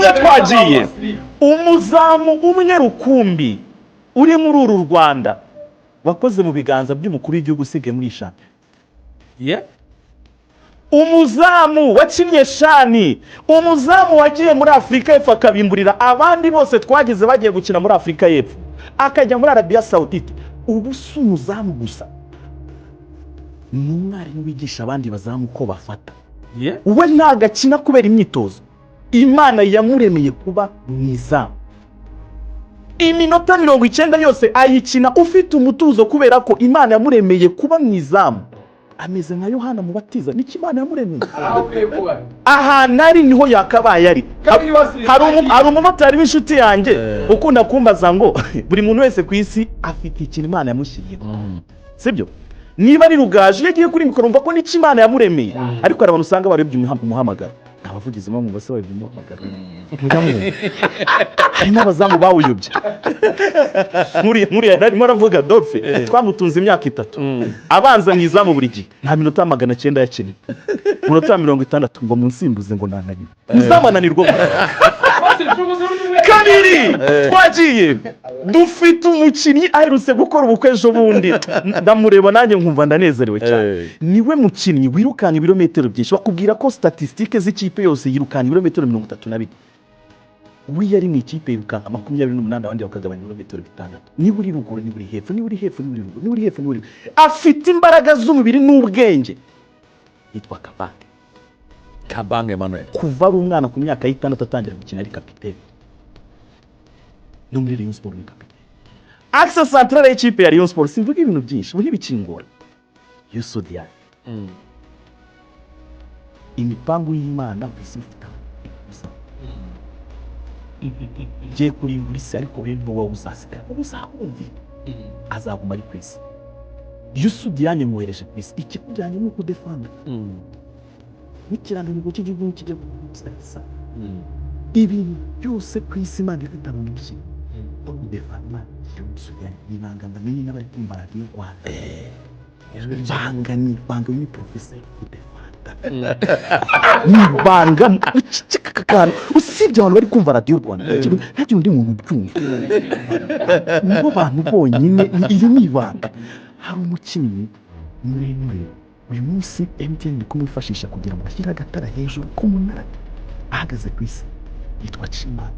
Rimwe, twagiye. Umuzamu umwe rukumbi uri muri uru Rwanda wakoze mu biganza by'umukuru w'igihugu usigaye muri shampiyona, umuzamu wakinnye CHAN, umuzamu wagiye muri Afurika y'Epfo akabimburira abandi bose twagize bagiye gukina muri Afurika y'Epfo, akajya muri Arabiya Sawudite. Ubu si umuzamu gusa, ni umwarimu wigisha abandi bazamu uko bafata. We ntabwo akina kubera imyitozo, Imana yamuremeye kuba mu izamu. Iminota 90 yose ayikina ufite umutuzo kubera ko Imana yamuremeye kuba mu izamu. Ameze nka Yohana Mubatiza, nicyo Imana yamuremeye. Aho ukwiye kuba. Ahantu ari niho yakabaye ari. Kabiri wasiri. Hari umumotari w'inshuti yanjye ukunda kumbaza ngo buri muntu wese ku isi afite ikintu Imana yamushyiriyeho, sibyo? Niba ari Rugaju, iyo agiye kuri mikoro mva ko nicyo Imana yamuremeye. Ariko hari abantu usanga barebye umuhamagaro. Abavugizi bo mu bose barebye umuhamagaro. Mujya mwumva hari n'abazamu bawuyobye. Nkuriya arimo aravuga Dolphe, twamutunze imyaka 3 abanza mu izamu buri gihe, nta minota 900 yakinnye. Munota wa 60 ngo munsimbuze, ngo nananiwe. Muzamu ananirwa. Kabiri, twagiye. Dufite umukinnyi aherutse gukora ubukwe ejo bundi, ndamureba nanjye nkumva ndanezerewe cyane. Niwe mukinnyi wirukanka ibirometero byinshi. Bakubwira ko statistiques z'ikipe yose yirukanka ibirometero 32. We yari mu ikipe yirukanka 28, abandi bakagabanya ibirometero 6. Niba uri ruguru, niba uri hepfo, niba uri hepfo, niba uri ruguru, niba uri hepfo, niba uri ruguru, afite imbaraga z'umubiri n'ubwenge. Yitwa Kabange. Kabange Emmanuel. Kuva ari umwana, ku myaka y'6 atangira gukina ari kapitene. No muri Rayon Sport ni kapitene, axe centrale y'ikipe ya Rayon Sport. Simvuga ibintu byinshi, ubu ntibikingora. Youssou Diagne, imipangu y'Imana ku isi ifite gusa ngiye kurimbura isi, ariko wowe ni wowe uzasigara, wowe uzahumva azaguma ari ku isi. Youssou Diagne mwohereje ku isi, ikikujyanye ni ukudefanda n'ikirangantego cy'igihugu kijya gusa. Ibintu byose ku isi Imana ifite abantu bo kudefanda. Imana, Youssou Diagne ni ibanga ndamenye n'abari kumva Radiyo Rwanda. Ibanga ni ibanga, ni porofeseri kudefanda, ni ibanga. Uceceka aka kantu, usibye abantu bari kumva Radiyo Rwanda, nta undi muntu ubyumva, nibo bantu bonyine. Iri ni ibanga. Hari umukinnyi muremure, uyu munsi MTN iri kumwifashisha kugira ngo ashyire agatara hejuru k'umunara. Ahagaze ku isi yitwa Chima.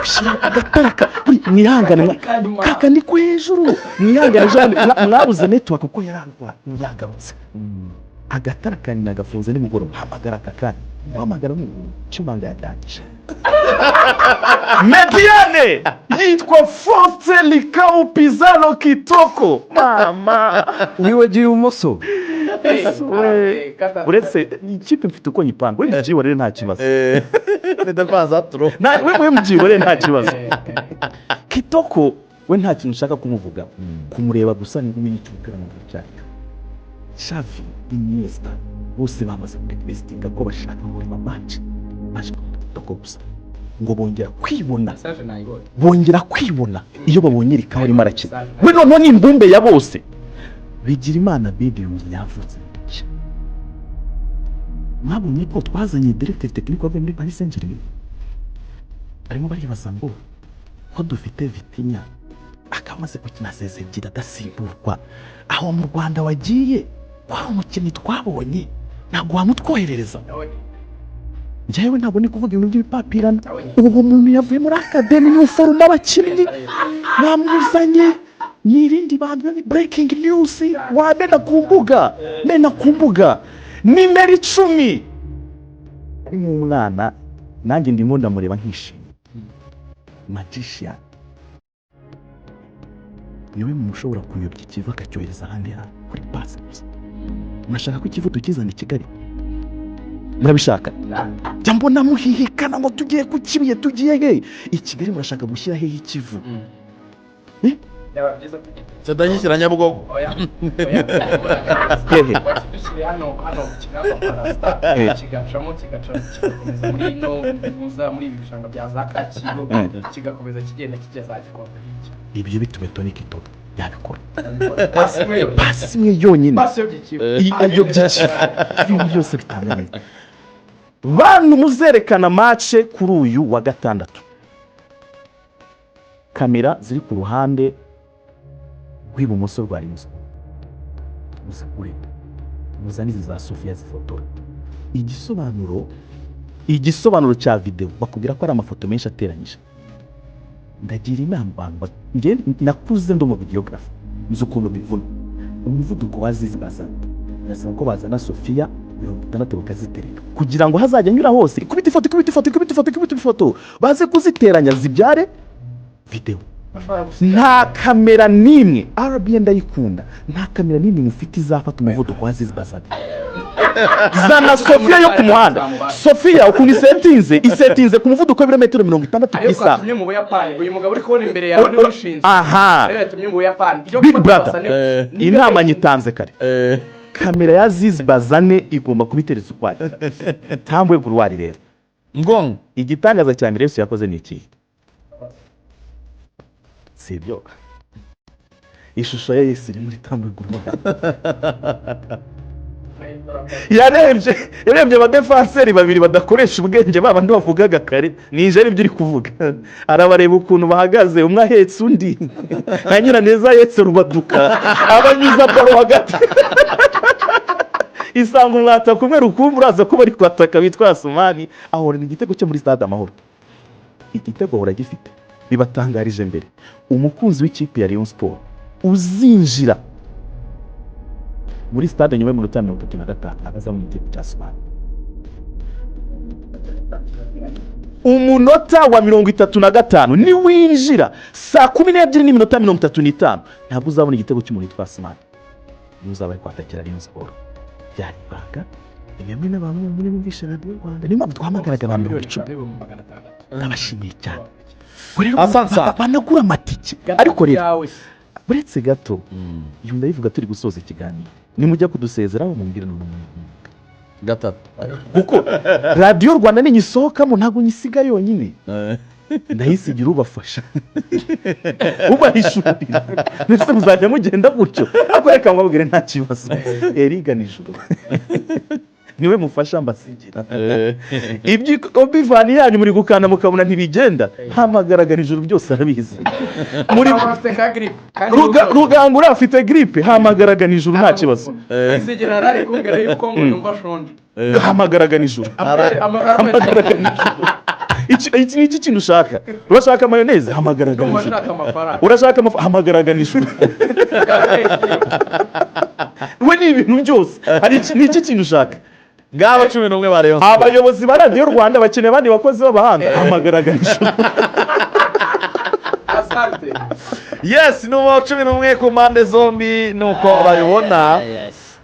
Ushyira agatara mwihangane, kaka ni ko hejuru. Mwihangane, Jeanne, mwabuze network kuko yarangwa yagarutse. Agatara kani nagafunze nimugoroba, hamagara aka kanya, uhamagara Chimanga yadangije. Médiane yitwa Faustin Likau Pizano Kitoko, mama. Wibagiwe ibumoso. Uretse ikipe mfite uko nyipanga, we mubyihorere, nta kibazo. Ni défense à trois. We mubyihorere, nta kibazo. Kitoko we nta kintu nshaka kumuvuga, kumureba gusa ni nk'umenya icyo umupira w'amaguru cyacu. Xavi, Iniesta bose bamaze kurequestinga ko bashaka kureba match baje Kitoko gusa, ngo bongera kwibona, Message nayibonye. bongera kwibona iyo babonye Rikawa arimo arakina. We noneho ni imbumbe ya bose. Bigira Imana bidi yavutse. Mwabonye ko twazanye directeur technique wavuye muri Paris Saint-Germain, barimo baribaza ngo ko dufite Vitinha akaba amaze gukina saison 2 adasimburwa, aho mu Rwanda wagiye wari umukinnyi twabonye, ntabwo wamutwoherereza? Njyewe ntabwo ndi kuvuga ibintu by'ibipapirano. Uwo muntu yavuye muri academy, ni uforoma abakinnyi, bamuzanye. Ni irindi banga, ni breaking news wamena ku mbuga, mena ku mbuga. Nimero 10 ari nk'umwana, nanjye ndimo ndamureba nkishimye. Magician, niwe muntu ushobora kuyobya Ikivu akacyohereza ahandi hantu kuri pasi gusa. Murashaka ko Ikivu tukizana i Kigali? Murabishaka? Jya mbona muhihikana ngo tugiye ku Kibuye, tugiye he i Kigali? Murashaka gushyira hehe Ikivu? Byaba byiza. Sadanyishyira Nyabugogo. Oya, oya. Hehe? Dushyire hano ku Kinamba kwa Rasta, kigacamo, kigacamo, kigakomeza muri ino muza, muri ibi bishanga bya za Kacyiru, kigakomeza kigenda kijya za Gikondo hirya. Ibyo bitume Tony Kitoko yabikora. Pasi imwe yonyine. Pasi imwe yonyine. Pasi yo by'ikivu. Ayo by'ikivu, ibintu byose bitandukanye. Bantu muzerekana match kuri uyu wa gatandatu, kamera ziri ku ruhande rw'ibumoso rwa Rayon Sports muzigure, muzane izi za Sofiya zifotora. Igisobanuro cya videwo bakubwira ko ari amafoto menshi ateranyije. Ndagira inama abantu njye nakuze ndi umu videographer, nzi ukuntu bivuna umuvuduko wa Aziz Bazana. Ndasaba ko bazana Sofiya 60 bakazitereka kugira ngo hazajya anyura hose ikubita ifoto, ikubita ifoto, ikubita ifoto, ikubita ifoto, baze kuziteranya zibyare videwo. Nta kamera n'imwe, RBA ndayikunda, nta kamera n'imwe mufite izafata umuvuduko wa Aziz Bazana. Zana Sofiya yo ku muhanda. Sofiya ukuntu isetinze ku muvuduko w'ibirometero 60 ku Ayo isaha. twatumye mu Buyapani, uyu mugabo uri kubona imbere yawe niwe ushinzwe. Aha. Ayo yatumye mu Buyapani. Ibyo Big gufata brother. Inama nyitanze kare. Kamera ya Aziz Bazane igomba kuba iteretse ukwayo. Tambwe Buruwari rero, Ngongo. Igitangaza cya mbere Yesu yakoze ni ikihe? Si ibyo, ishusho ya Yesu iri muri Tambwe Buruwari. Yarebye abadefanseri babiri badakoresha ubwenge, babandi bavugaga kare nije aribyo uri kuvuga. Arabareba ukuntu bahagaze, umwe ahetse undi, nka Nyiraneza ahetse Rubaduka, abanyuza ballon hagati isanga umwataka umwe rukumbi uraza kuba ari kwataka witwa Asumani, ahorana igitego cyo muri Stade Amahoro. Igitego ahora agifite. Bibatangarije mbere, umukunzi w'ikipe ya Rayon Sport uzinjira muri stade nyuma y'iminota 35 abaza mu gitego cya Asumani. Umunota wa 35 niwinjira saa 12:35, ntabwo uzabona igitego cy'umuntu witwa Asumani, niwe uzaba ari kwatakira Rayon Sport. Byari ibanga rimwe n'abantu muri bumvishe Radiyo Rwanda, niyo mpamvu duhamagaraga abantu 10,000. 600,000. Ndabashimiye cyane. Ubwo rero Asante sana. Banagura amatike, ariko rero Yawe se. Uretse gato, iyo ndabivuga turi gusoza ikiganiro, nimujya kudusezeraho mumbwire n'umuntu Gatatu. kuko Radiyo Rwanda ninyisohokamo ntabwo nyisiga yonyine, ndayisigira ubafasha, ubahishurira. Ndetse muzajya mugenda gutyo, ariko reka mbabwire, nta kibazo, Eriga nijoro niwe mufasha mbasigira ibyo. Obivani yanyu muri gukanda mukabona ntibigenda, hamagaraga nijoro, byose arabizi muri Afite ka grippe kandi Rugangura afite grippe, hamagaraga nijoro, nta kibazo. Izigera arari kumbwira yuko ngo yumva ashonje. Hamagaraga nijoro, hamagaraga nijoro. Iki ni iki kintu ushaka? Urashaka mayonnaise? Hamagaraga Ndumva nijoro. nshaka amafaranga. Urashaka amafu? Hamagaraga nijoro. We ni ibintu byose. Hari ni iki kintu ushaka? Ngabo 11 ba Rayon Sport. Abayobozi ba Radiyo Rwanda bakeneye abandi bakozi b'abahanga, hamagaraga nijoro. Asante. Yes, ni uwa 11 ku mpande zombi nuko babibona.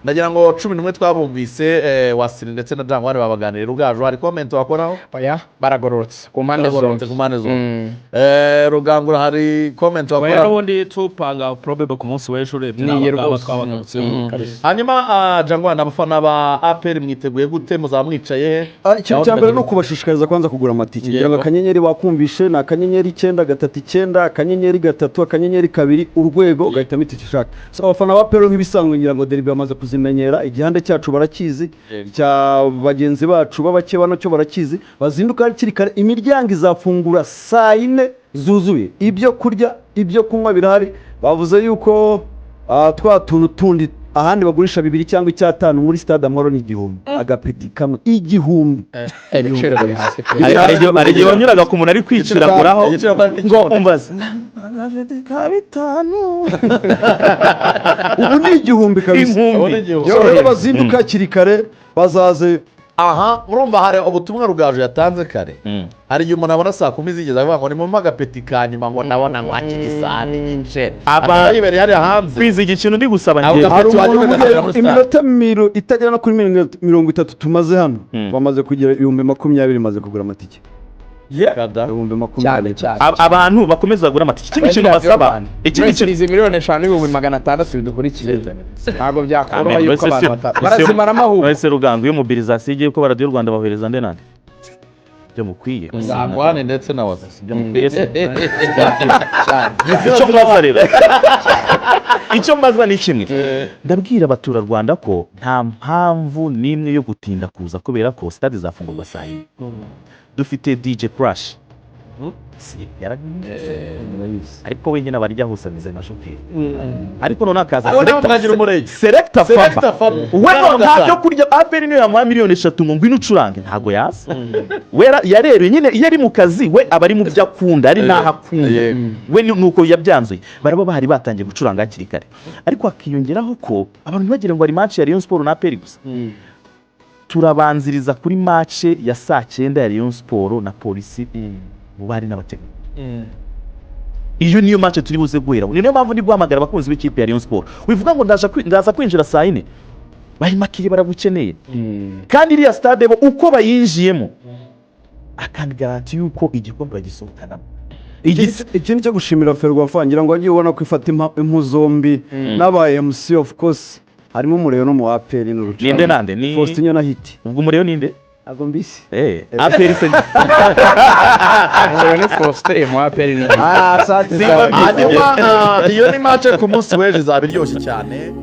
Ndagira ngo 11 twabumvise, Wasiri ndetse na Jangwani babaganirira. Rugaju, hari comment wakoraho? Oya, baragororotse ku mpande Baragororotse zombi. Ku mpande zombi. Rugangura, hari comment Oya, wakoraho? n'ubundi tupanga probable ku munsi w'ejo urebye Niye n'aba ngaba rwose. twabagarutseho. Hanyuma Jangwani, abafana ba APR mwiteguye gute? Muzaba mwicaye he? Ikintu cya mbere ni ukubashishikariza kwanza kugura amatike, kugira ngo akanyenyeri wakumvishe ni *939 *3 *2# ugahitamo itike ushaka. So abafana ba APR nk'ibisanzwe, ngira ngo derby bamaze kuzimenyera, igihande cyacu barakizi, cya bagenzi bacu b'abakeba nacyo barakizi. Bazinduka hakiri kare, imiryango izafungura saa 4 zuzuye. Ibyo kurya, ibyo kunywa birahari. Bavuze yuko twa tuntu tundi ahandi bagurisha 2 cyangwa 5, muri Stade Amahoro ni 1000, agapeti kamwe 1000. Ibiciro biri hasi pe. Hari igihe wanyuraga ku muntu ari kwiciraguraho Igiciro kwa ngo umbaze ka 5. Ubu ni 1000 kabisa. Inkumbi. So rero bazinduka hakiri kare bazaze. Aha urumva hari ubutumwa Rugaju yatanze kare. Hari igihe umuntu abona saa 10 zigeze avuga ngo ni mumpe agapeti ka nyuma, ngo ndabona ngo hakiri saa n'igice, Aba- yibereye hariya hanze. Kwiziga ikintu ndi gusaba Abo njye Hari Gapeti umuntu wajya uvuye ugatangira muri stade. iminota itagera no kuri 30 tumaze hano, bamaze kugira 20,000 bamaze kugura amatike. Kada. Ibihumbi Cyane makumyabiri. cyane. Abantu bakomeza bagura amatike. Ikindi kintu basaba, ikindi kintu izi 5,600,000 bidukurikiye ntabwo byakoroha Amen. yuko Wese abantu barazimara amahugurwa. Wese Rugango, iyo mobilisation igiye ko Radiyo Rwanda bahereza nde nande? Ibyo mukwiye. Jangwani ndetse na Wasa. Ibyo mukwiye se? Cyane. Icyo mbaza rero, icyo mbaza ni kimwe. Ndabwira abaturarwanda ko nta mpamvu n'imwe yo gutinda kuza, kubera ko stade izafungurwa saa 4. Dufite DJ Crash. Si, ariko wenyine abarya hose ameze nka shoferi, ariko noneho akaza Ariko nawe mwagira umurenge. Selector. Selector Faba. Faba. We no nta byo kurya. APR niyo yamuha miliyoni 3 ngo ngwino ucurange, ntago yaza. We yareruye nyine, iyo ari mu kazi we aba ari mu byo akunda, ari n'aho akunda. We nuko yabyanzuye. Baraba bahari batangiye gucuranga hakiri kare, ariko hakiyongeraho ko abantu ntibagire ngo hari match ya Rayon Sport na APR gusa. Turabanziriza kuri match ya saa 9 ya Rayon Sport na Polisi mu bari n'abategarugori. Iyo niyo match turi buze guhera. Ni niyo mpamvu ndi guhamagara abakunzi b'ikipe ya Rayon Sport. Wivuga ngo ndaza kwinjira saa 4, bayimakire, baragukeneye. Kandi iriya stade bo uko bayinjiyemo akandi garantie yuko igikombe bagisohokanamo. Ikindi cyo gushimira Ferwafa, ngira ngo wagiye ubona ko ifata impu zombi n'aba MC, of course harimo umurego no mu APR n'uruca. Ninde nande ni? Faustinho na Hiti. Ubwo umurego ninde? Ntabwo mbisi. APR se? Umuriro ni Faustin mu APR ni Ah, asante. Hanyuma iyo ni match ku munsi w'ejo izaba iryoshye cyane.